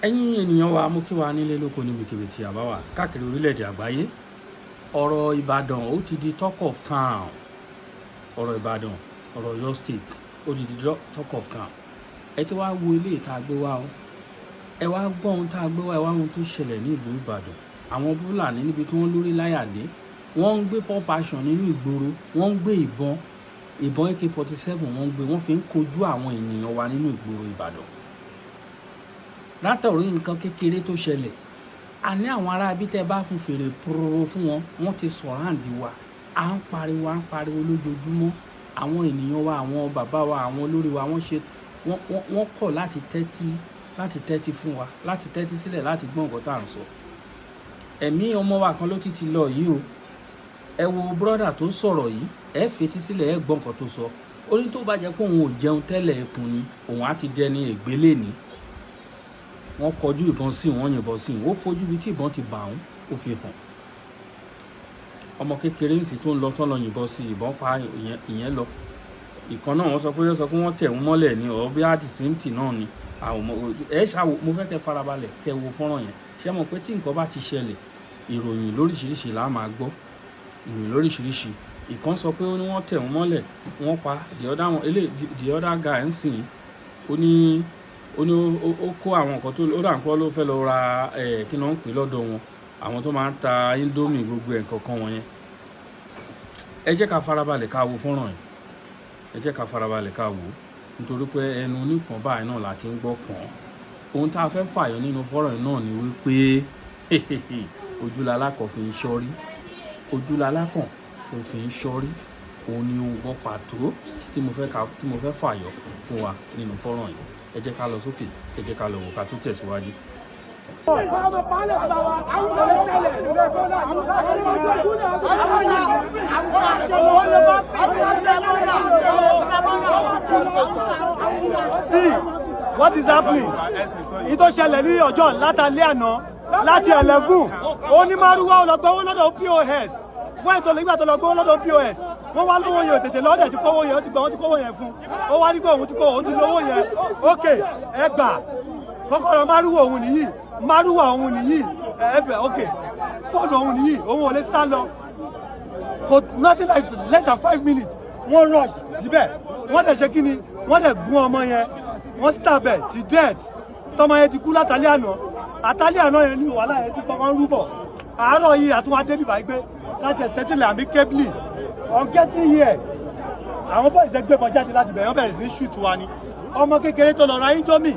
Ẹ̀yin ènìyàn wa, mú kí wa nílé lóko, níbikíbi tí a bá wà káàkiri orílẹ̀-èdè àgbáyé. Ọ̀rọ̀ Ìbàdàn, ó ti di talk of town. Ọ̀rọ̀ Ìbàdàn, ọ̀rọ̀ Ọ̀yọ́ State, ó ti di talk of town. Ẹ ti wá wo ilé ìta gbé wá o, ẹ wá gbọ́ ohun tá a gbé wá, ẹ wá ohun tó ṣẹlẹ̀ ní ìlú Ìbàdàn. Àwọn Fúlàní, níbi tí wọ́n lórí láyà dé, wọ́n ń gbé pump action nínú ìgboro, wọ́n ń gbé ìbọn, ìbọn AK-47, wọ́n ń gbé, wọ́n fi ń kojú àwọn ènìyàn wa nínú ìgboro Ìbàdàn látọ̀rí nǹkan kékeré tó ṣẹlẹ̀. Àní àwọn ará ibi tẹ́ bá fún fèrè pòròrò fún wọn, wọ́n ti surround wa. À ń pariwo, à ń pariwo lójoojúmọ́. Àwọn ènìyàn wa, àwọn bàbá wa, àwọn olórí wa, wọ́n ṣe wọ́n kọ̀ láti tẹ́tí fún wa, láti tẹ́tí sílẹ̀ láti gbọ́ nǹkan tá à ń sọ. Ẹ̀mí ọmọ wa kan ló ti lọ yìí o. Ẹ wo brother tó sọ̀rọ̀ yìí, ẹ fetí sílẹ̀, ẹ gbọ́ nǹkan tó sọ. Ó ní tó bá jẹ́ pé òun ò jẹun tẹ́lẹ̀ ẹkùn ni, òun á ti dẹni ègbélé ní. Wọ́n kọjú ìbọn sí, wọ́n yìnbọn sí, ó fojú ibi tí ìbọn ti bà òun, ó fi hàn. Ọmọ kékeré ń sì tó ń lọ tán lọ yìnbọn sí, ìbọn pa ìyẹn lọ. Ìkan náà, wọ́n sọ pé wọ́n tẹ̀ wọ́n mọ́lẹ̀ ní ọ̀ bí àdìsíntì náà ni àwọn ọmọ ẹ ṣàwò. Mo fẹ́ kẹ́ farabalẹ̀ kẹ́ wo fọ́nrán yẹn. Ṣé mọ̀ pé tí nǹkan bá ti ṣẹlẹ̀, ìròyìn lóríṣiríṣi là á máa gbọ́, ìròyìn lóríṣiríṣi. Ìkan sọ pé ó ní wọ́n tẹ̀ wọ́n mọ́lẹ̀, wọ́n pa the other one. Eléyìí, the other guy ń sìn, ó ní ó kó àwọn nǹkan tó ó dà ń pọ́, ló fẹ́ lọ ra ẹ̀, kí ni wọ́n ń pè lọ́dọ̀ wọn, àwọn tó máa ń ta Indomie, gbogbo ẹ̀ nǹkan kan wọ̀nyẹn. Ẹ jẹ́ ká farabalẹ̀ ká wo fọ́nrán yìí. Ẹ jẹ́ ká farabalẹ̀ ká wò ó, nítorí pé ẹnu oníkan báyìí náà la ti ń gbọ́ pọ̀n. Ohun tá a fẹ́ fàyọ nínú fọ́nrán yìí náà ni wípé ojú lalákàn fi ń ṣọ́rí, ojú lalákàn ó fi ń ṣọ́rí. Òun ni ohun kan pàtó tí mo fẹ́ fàyọ fún wa nínú fọ́nrán yìí. Ẹ jẹ́ ká lọ sókè, ẹ jẹ́ ká lọ wò ká tó tẹ̀síwájú. Ọmọ paálẹ̀ bàbá wa, ṣẹlẹ̀ ṣẹlẹ̀. Àwọn See what is happening. Ní tó ṣẹlẹ̀ ní ọjọ́ látàlẹ́ àná láti 11, ó ní márúwá, ó lọ gbowó lọ́dọ̀ POS. Wọ́n ètò ìgbà tó lọ gbowó lọ́dọ̀ POS, wọ́n wá lówó yẹn ò tètè lọ́dẹ̀ tí kówó yẹn, ó ti gbà, wọ́n ti kówó yẹn fún. Ó wá ní pé òun ti kó, òun ti lówó yẹn. OK, ẹ gbà kọ́kọ́rọ́ márúwá òun nìyí, márúwá òun nìyí, ẹ bẹ̀. OK, fóònù òun nìyí, òun ò lè sá lọ. Kò nothing like less than 5 minutes, wọ́n rush síbẹ̀, wọ́n dẹ̀ ṣe kí ni, wọ́n dẹ̀ gún ọmọ yẹn, wọ́n stab ẹ̀ to death. Tọmọ yẹn ti kú látàlẹ́ àná. Àtàlẹ́ àná yẹn ní wàhálà yẹn ti kọ́kọ́ ń rúbọ̀. Àárọ̀ yìí àtúwá débi báyìí pé láti ẹ̀ settle amicably. On getting here, àwọn boys ẹ̀ gbébọn jáde láti bẹ̀rẹ̀, wọ́n bẹ̀rẹ̀ sí ní shoot wa ni. Ọmọ kékeré tó lọ ra Indomie,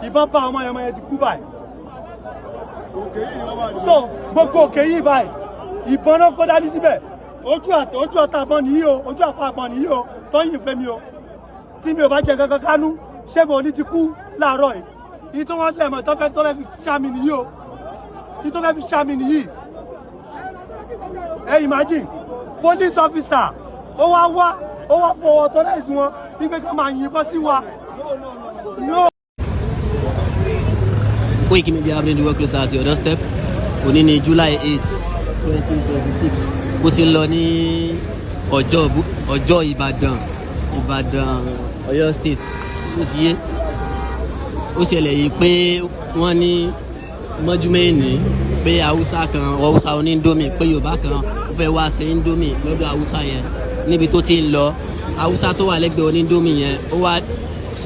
ìbọn bá ọmọ yẹn, ọmọ yẹn ti kú báyìí. So gbogbo òkè yìí báyìí, ìbọn náà kó dání síbẹ̀. Ojú àtọ ojú ọ̀tá àbọn nìyí o, ojú àpá àbọn nìyí o, tóyìn fẹ́ mi o. Tí mi ò bá jẹ kankan kánú, ṣé mo ní ti kú láàárọ̀ yìí? Yìí tó wọ́n lẹ̀ mọ́ tó fẹ́ fi ṣá mi nìyí o, yìí tó fẹ́ fi ṣá mi nìyí. Ẹ imagine, police officer ó wá wá, ó wá fọwọ́ authorize wọn wípé ká máa yìnbọn sí wa. No. Koiki Media bring the work closer at your doorstep. Òní ní July 8, 2026. Bó ṣe ń lọ ní ọjọ́ ọjọ́ Ìbàdàn, Ìbàdàn, Ọ̀yọ́ State, ṣó ti yé? Ó ṣẹlẹ̀ yìí pé wọ́n ní mọ́júmẹ́ẹ̀nì pé Haúsá kan, Haúsá oní Indomie, pé Yorùbá kan ó fẹ́ wá ṣe Indomie lọ́dọ̀ Haúsá yẹn. Níbi tó ti ń lọ, Haúsá tó wà lẹ́gbẹ̀ẹ́ oní Indomie yẹn,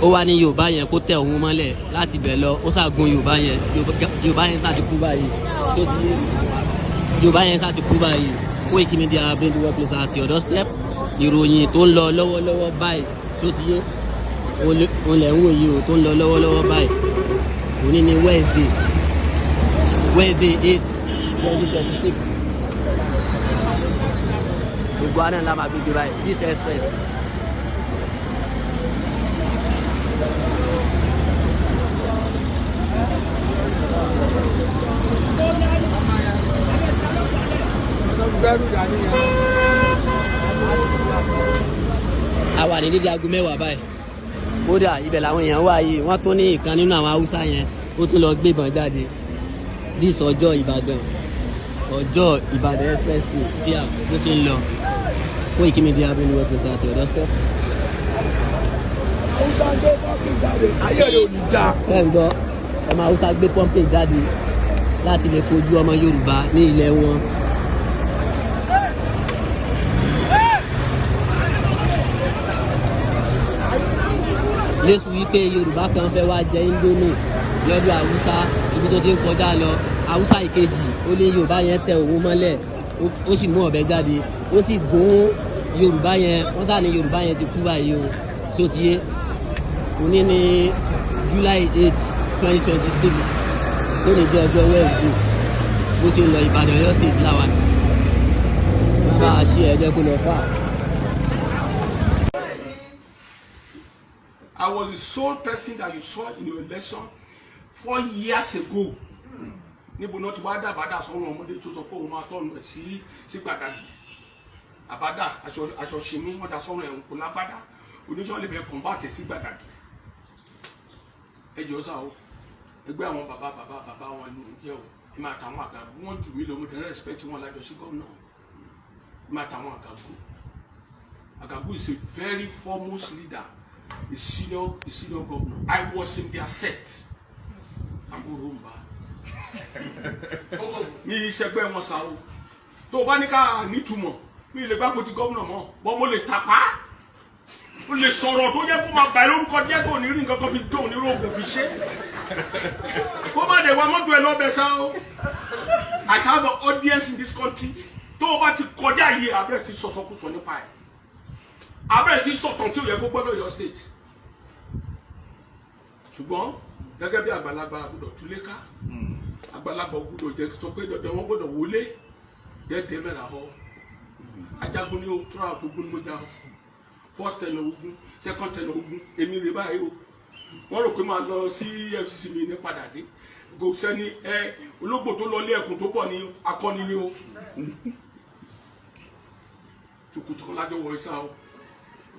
ó wá ní Yorùbá yẹn kó tẹ òun mọ́lẹ̀. Láti bẹ̀ lọ, ó ṣàgùn Yorùbá yẹn. Yorùbá yẹn sá ti kú báyìí. Tó ti yé? Yorùbá yẹn sá ti kú báyìí. Koiki Media bring the work closer at your doorstep. Ìròyìn tó ń lọ lọ́wọ́lọ́wọ́ báyìí, tó ti yé, òun lẹ̀ ń wò yìí o, tó ń lọ lọ́wọ́lọ́wọ́ báyìí. Òní ni Wednesday, Wednesday 8, 2026. Gbogbo àná la máa gbégbé báyìí, this express. A wà ní dídí aago 10 báyìí. Kódà ibẹ̀ làwọn èèyàn wà yìí. Wọ́n tún ní ìkan nínú àwọn Haúsá yẹn, ó tún lọ gbébọn jáde. This ọjọ́ Ìbàdàn, ọjọ́ Ìbàdàn expressway sí à bó ṣe ń lọ. Koiki Media bring what is at your doorstep. Ayé rẹ̀ ò ní dáa. Ṣé ń gbọ́? Ọmọ Haúsá gbé pumping jáde láti lè kojú ọmọ Yorùbá ní ilẹ̀ wọn. Lẹ́sùn wípé Yorùbá kan fẹ́ wá jẹ indomie lọ́dọ̀ Haúsá, ibi tó ti ń kọjá lọ, Haúsá ìkejì ó ní Yorùbá yẹn tẹ òun mọ́lẹ̀, ó sì mú ọ̀bẹ jáde, ó sì gún Yorùbá yẹn. Wọ́n sá ní Yorùbá yẹn ti kú báyìí o. Ṣó ti yé? Òní ní July 8, 2026, tó ní jẹ́ ọjọ́ Wednesday. Bó ṣe ń lọ, Ìbàdàn, Ọ̀yọ́ State láwa. Bàbá àṣẹ ẹ jẹ́ kó lọ fà. I was the sole person that you saw in your election 4 years ago. Níbo náà ti wá dàbàdà sọ́run ọmọdé tó sọ pé òun máa tọ́nu ẹ̀ sí gbàdàgì àbádà aṣọ ṣìmí wọ́n da sọ́run ẹ̀hún kò lágbádá oníṣọ́ lè bẹ convert ẹ̀ sí gbàdàgì. Ẹ jọ sá o, ẹgbẹ́ àwọn bàbá bàbá bàbá wọn ni jẹ́ o. Ẹ máa tàwọn àgàgù wọn jù mí lọ, mo dẹ̀ respect wọn lájọ sí gómìnà. Ẹ máa tàwọn àgàgù. Àgàgù is a very foremost leader, a senior governor. I was in their set. Àbúrò ń bá mi ìṣẹ́gbẹ́ wọn sá o. Tó o bá ní ká nítumọ̀, mi lè gbàgbó ti gómìnà mọ́ bọ́, mo lè tàpá, o lè sọ̀rọ̀ tó yẹ kó máa bà ẹ́ lórúkọ jẹ́, tó ní rí nǹkan kan fi tó ní rògùn fi ṣe kó má dẹ̀ wá mọ́tò ẹ lọ́bẹ̀ sá o. I have an audience in this country. Tó o bá ti kọjá yìí, abẹ́rẹ́ ti sọ̀sọ̀kúsọ nípa ẹ̀, abẹ́rẹ́ ti sọ̀tàn tí ò yẹ kó gbọ́dọ̀ yọ state. Ṣùgbọ́n gẹ́gẹ́ bí àgbàlagbà gbọ́dọ̀ túlé ká, àgbàlagbà gbọ́dọ̀ jẹ́ sọ pé dandan wọ́n gbọ́dọ̀ wọlé dẹ́dẹ́ mẹ́ra họ. Ajagun ni o, tura ogun ni mo jà o. First tenure ogun, second tenure ogun, èmi rè báyìí o. Wọ́n rò pé máa lọ sí EFCC, mi ní padà dé. Kò sẹ́ni ẹ ológbò tó lọ lé ẹkùn tó bọ̀ ní akọni ni o. Ṣòkòtò kan lájọ wọ ìsá o.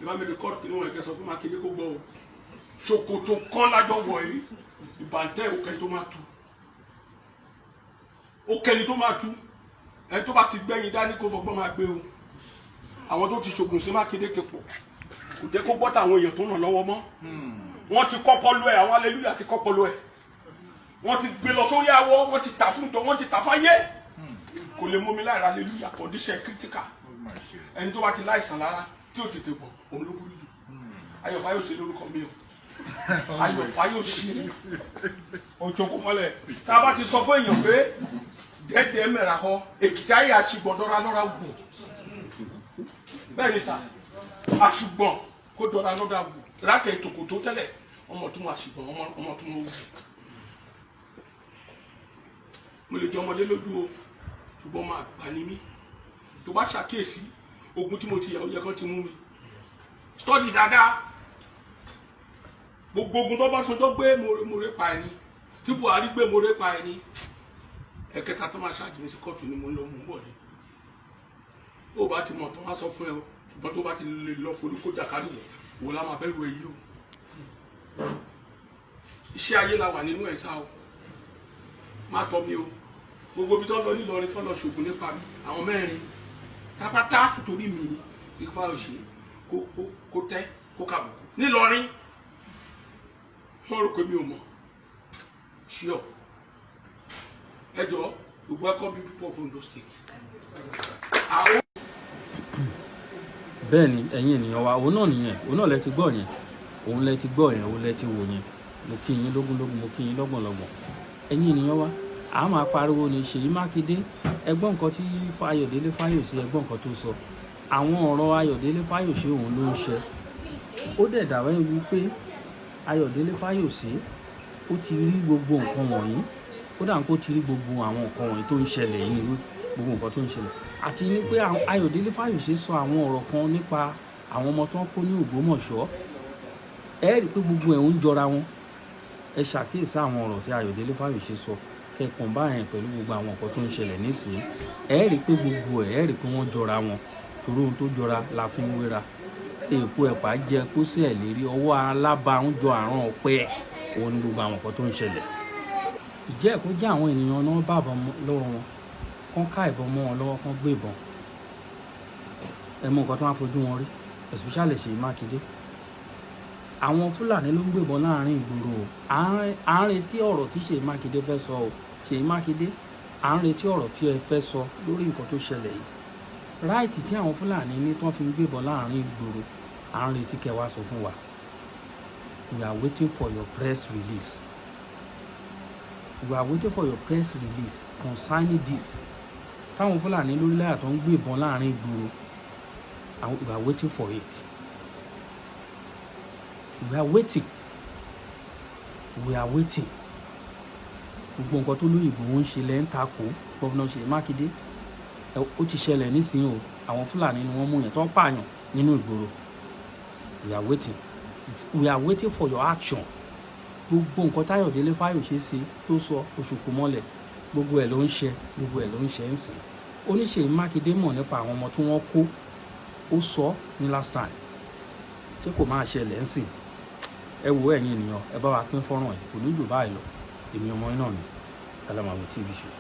Ìbá mi record kí ni wọ́n ẹ̀kẹ́ sọ fún Mákindé kó gbọ́ o. Ṣòkòtò kan lájọ wọ yìí, ìbàntẹ́ òkè tó máa tu, òkè ni tó máa tu. Ẹni tó bá ti gbẹ̀yìn dání kó fọgbọ́n máa gbé o. Àwọn tó ti ṣògùn sí Mákindé ti pọ̀, kò jẹ́ kó gbọ́ tàwọn èèyàn tó ràn lọ́wọ́ mọ́. Wọ́n ti kọ́kọ́ lọ ẹ̀, àwọn aleluya ti kọ́kọ́ lọ ẹ̀, wọ́n ti gbé lọ sórí awọ, wọ́n ti tà fún ìjọ, wọ́n ti tà fáyé. Kò lè mú mi láì ra aleluya. Condition critical. Ẹni tó bá ti láìsàn lára tí ò tètè bọ̀, òun ló burú jù. Ayọ̀ Fáyọ̀ṣe lórúkọ mi o, Ayọ̀ Fáyọ̀ṣe. Òjòkó mọ́lẹ̀. Tá a bá ti sọ fún èèyàn pé dẹ́dẹ́ mẹ́ra họ èkìtì ayé àtìgbọ̀n dọ́ra lọ́ra gbò, bẹ́ẹ̀ ni sà, àṣùgbọ̀n kó dọ́ra lọ́ra gbò rákẹ́ ìtòkòtò tẹ́lẹ̀, ọmọ tó mọ àṣùgbọ̀n, ọmọ tó mọ wù. Mo lè jẹ ọmọdé lójú o, ṣùgbọ́n máa gbà ní mí. Tó bá ṣàkíyèsí ogun tí mo ti yà, ó yẹ kán ti mú mi study dáadáa. Gbogbo ogun tó bá sọjọ́ gbé mo rè pa ẹni tí Buhari gbé, mo rè pa ẹni ẹ̀kẹta tó máa ṣáàjì mi sí kóòtù ni mo ń lọ mú bọ̀ ni. Ó bá ti mọ̀ tó wá sọ fún ẹ o, ṣùgbọ́n tó bá ti lè lọ forí kó jàkárì wọ̀ wò lá máa bẹ̀rù èyí o. Iṣẹ́ ayé la wà nínú ẹ̀ sá o. Má tọ́ mi o. Gbogbo ibi tó ń lọ nílọrin tó ń lọ ṣògùn nípa mi, àwọn mẹ́rin tápátá torí mi ifá òṣè kó tẹ́ kó kàbùkù nílọrin. Wọ́n rò pé mi ò mọ̀ ṣíọ. Ẹ jọ, we welcome you people of Ondo State. Àwọn Bẹ́ẹ̀ ni, ẹ̀yin ènìyàn wa, òun náà nìyẹn, òun náà lẹ ti gbọ́ yẹn, òun lẹ ti gbọ́ yẹn, òun lẹ ti wò yẹn. Mo kí yín lógúnlógún, mo kí yín lọ́gbọ̀nlọ́gbọ̀n. Ẹ̀yin ènìyàn wa, a máa pariwo ní Ṣèyí Mákindé. Ẹgbọ́n nǹkan tí Ayọ̀délé Fáyọ̀ṣe, ẹgbọ́n nǹkan tó sọ. Àwọn ọ̀rọ̀ Ayọ̀délé Fáyọ̀ṣe, òun ló ń ṣe. Ó dẹ̀ dàbẹ́ wípé Ayọ̀délé Fáyọ̀ṣe ó ti rí gbogbo nǹkan wọ̀nyí. Ó dà kó ti rí gbogbo àwọn nǹkan wọ̀nyí tó ń ṣẹlẹ̀ yìí ni, gbogbo nǹkan tó ń ṣẹlẹ̀, àti ní pé Ayọ̀délé Fáyọ̀ṣe sọ àwọn ọ̀rọ̀ kan nípa àwọn ọmọ tó ń kó ní Ògbómọ̀ṣọ́. Ẹ rí i pé gbogbo ẹ̀ ń jọra wọn. Ẹ ṣàkíyèsí àwọn ọ̀rọ̀ tí Ayọ̀délé Fáyọ̀ṣe sọ, kẹkàn báyẹn pẹ̀lú gbogbo àwọn nǹkan tó ń ṣẹlẹ̀ nísìnyí. Ẹ rí i pé gbogbo ẹ̀, ẹ rí i pé wọ́n jọra wọn, torí ohun tó jọra la fi ń wéra. Èèpo ẹ̀pà jẹ kó sí ẹ̀ lérí ọwọ́ alábàáhùn jọ àrùn ọ̀pẹ. Òun ni gbogbo àwọn nǹkan tó ń ṣẹlẹ̀. Ìjẹ́ ẹ̀kọ́ jẹ́ àwọn ènìyàn náà bá ìbọn lọ́wọ́ wọn, kán ká ìbọn mọ́ wọn lọ́wọ́, kán gbé ìbọn. Ẹ mọ nǹkan tó wá fojú wọn rí, especially Ṣèyí Mákindé. Àwọn Fúlàní ló ń gbébọn láàrin ìgboro o. À ń retí ọ̀rọ̀ tí Ṣèyí Mákindé fẹ́ sọ o. Ṣèyí Mákindé, à ń retí ọ̀rọ̀ tí ẹ fẹ́ sọ lórí nǹkan tó ṣẹlẹ̀ yìí. Right tí àwọn Fúlàní ní tán fi ń gbébọn láàrin ìgboro, à ń retí kẹ́ wá sọ fún wa. We are waiting for your press release. We are waiting for your press release concerning this. Táwọn Fúlàní lórílẹ̀ àtọ́ ń gbébọn láàrin ìgboro, we are waiting for it. We are waiting, we are waiting. Gbogbo nǹkan tó lóyìnbó ń ṣe lẹ́ ń takò. Governor Ṣèyí Mákindé, ó ti ṣẹlẹ̀ nísìnyí o. Àwọn Fúlàní ni wọ́n mú yẹn tó ń pààyàn nínú ìgboro. We are waiting, we are waiting for your action. Gbogbo nǹkan Táyọ̀délé Fáyọ̀ṣe ṣe tó sọ oṣù kò mọ́lẹ̀, gbogbo ẹ̀ ló ń ṣe, gbogbo ẹ̀ ló ń ṣe ń sìn. Oníṣèyí Mákindé mọ̀ nípa àwọn ọmọ tí wọ́n kó. Ó sọ ní last time. Ṣé kò máa ṣẹlẹ̀ ń sìn? Ẹ wo, ẹ̀yin ènìyàn, ẹ bá wa pín fọ́nrán ẹ̀. Kò ní jù báyìí lọ. Èmi ọmọ iná mi, Kalamawo TV Show.